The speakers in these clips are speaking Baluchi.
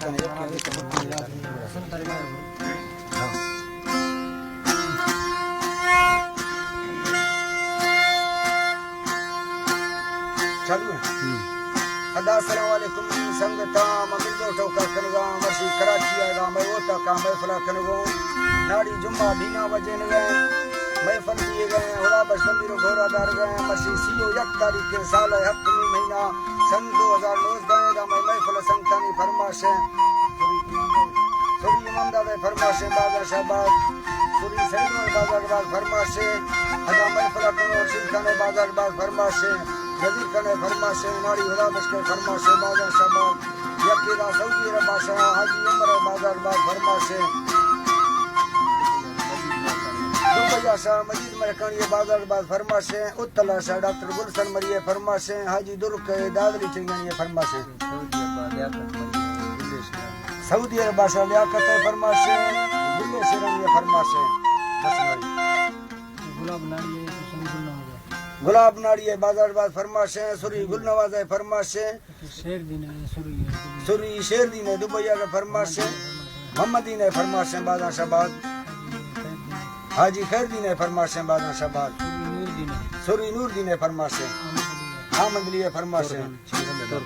چالو ہے۔ ہم۔ ادا السلام علیکم سنگتاں، ما مردو ٹوکا کنگا، مرشی کراچی آگا، میں ووٹا کا محفلہ کنگو۔ ناڑی جمعہ بینا وجے نگا، محفل دیے گئے، خدا بخش گمبھیر و گھوڑا دار گئے، مرشی سی و یک تاریخ کے سال ہے، ہفتمی مہینہ، سن دو ہزار نوزدہ ہے، دا میں محفل سنگتانی فرمائش ہے۔ سری امام دادا فرمائش ہے، بازا شہباز۔ سری سید عمر بازار باز فرمائش ہے۔ ادا محفل کنو رشید خان بازار باز فرمائش ہے۔ جدید خان فرمائش ہے۔ ناڑی خدا بخش کے فرمائش ہے، بازا شہباز۔ یکی دا سعودی عرب بادشاہ حاجی عمر بازار باز فرمائش ہے۔ دبئی شاہ مجید مرکانی بازار باز فرمائش ہے۔ اتلا شاہ ڈاکٹر گلشن مری فرمائش ہے۔ حاجی درک دادلی چنگانی فرمائش ہے۔ سعودی عرب بادشاہ لیاقت ہے فرمائش ہے، بلے شیرانی ہے فرمائش ہے۔ بس بھائی۔ گلاب ناڑی ہے، تو سمجھ نہ ہوگا۔ گلاب ناڑی ہے، بازار باز فرمائش ہے، سری گل نواز ہے فرمائش ہے۔ شیر دین ہے، سری ہے۔ سری شیر دین ہے، دبئی ہے فرمائش ہے۔ محمد دین ہے فرمائش ہے، بازار شہباز۔ حاجی خیر دین ہے فرمائش ہے، بازار شہباز۔ سری نور دین ہے۔ سری نور دین ہے فرمائش ہے۔ احمد علی ہے۔ احمد علی ہے فرمائش ہے۔ ترک۔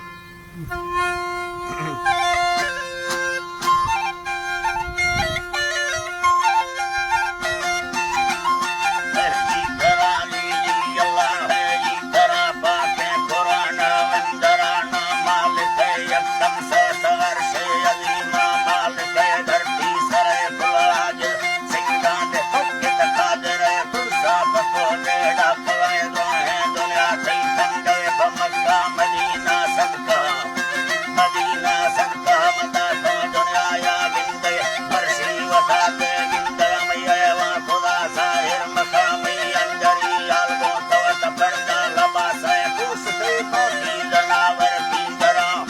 سنگاں دے حق ءِ قادر ءِ پرسا بکو، نیڑا پلائیں دعائیں دنیا تئی تنگ ءِ، پہ مکہ مدینہ صدقہ، مدینہ صدقہ متا تو دنیا یا گندے، مرشی وتا دے گندے، ہمے ایوان خدا ظاہر مقامی اندری، آل گوں تو وت پردہ لباس ءِ پوست ءِ پاکی جناور پیندراں۔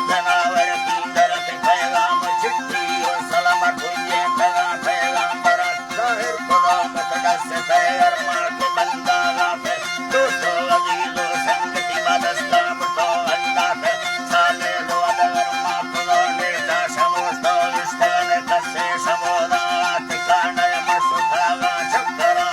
جناور پیندر ءِ پیغام چٹی و سلام گوئیں پیغام، پیغامبر ظاہر خدا مقدس ہے، ارمان کے بندہ غافل، دوست و عزیز و سنگتی مدستان تو اللہ ہے، سالے دو ادگر ما خدا نیتا شموشتا اشتان کسے شمودا ٹکانے مشتاغا چکرا۔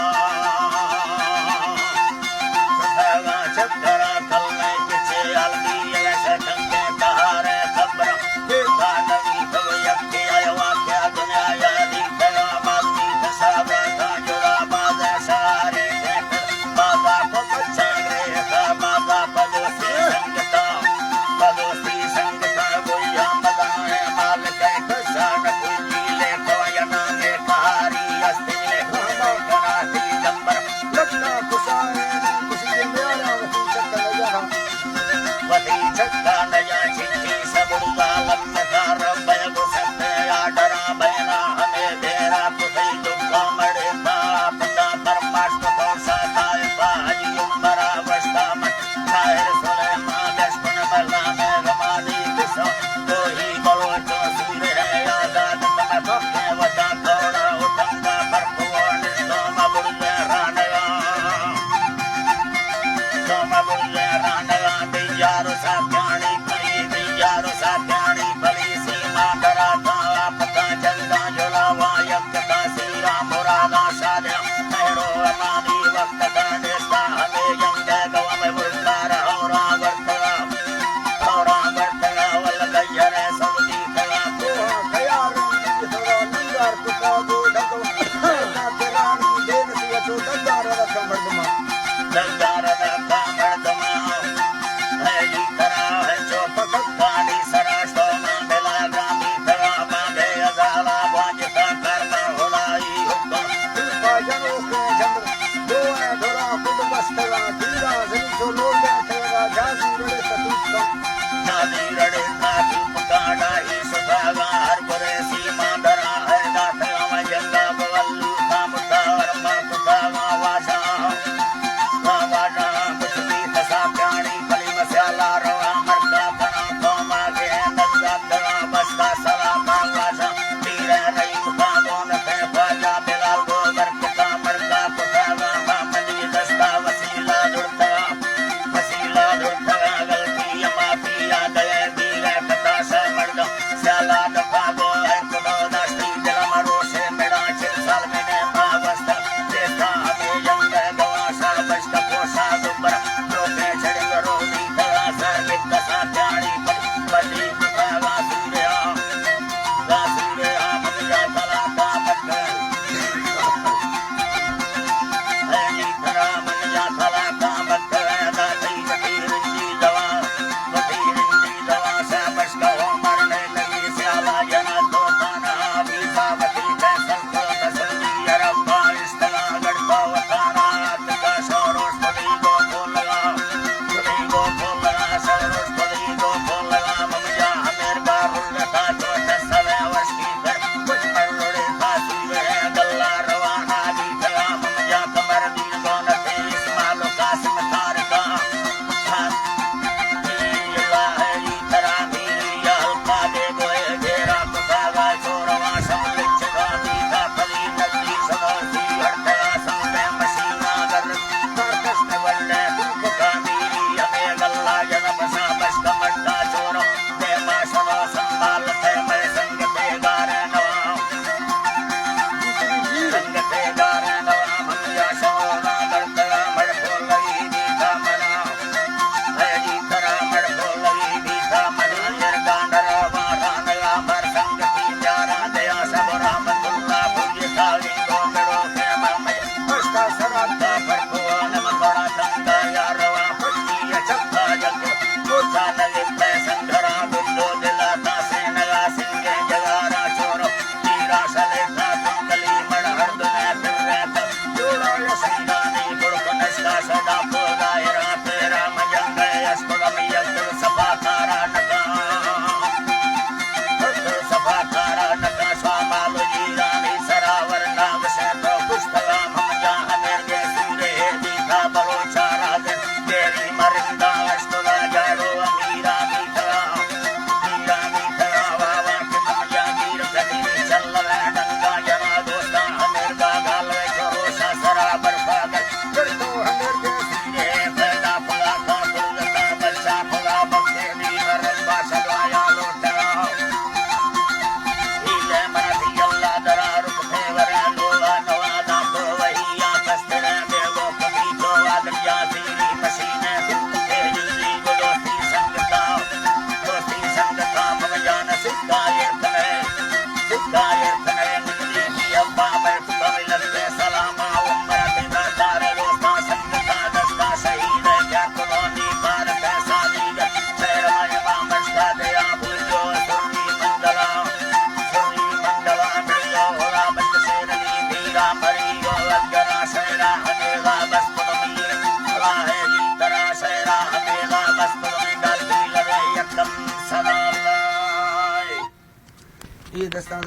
اے دستاں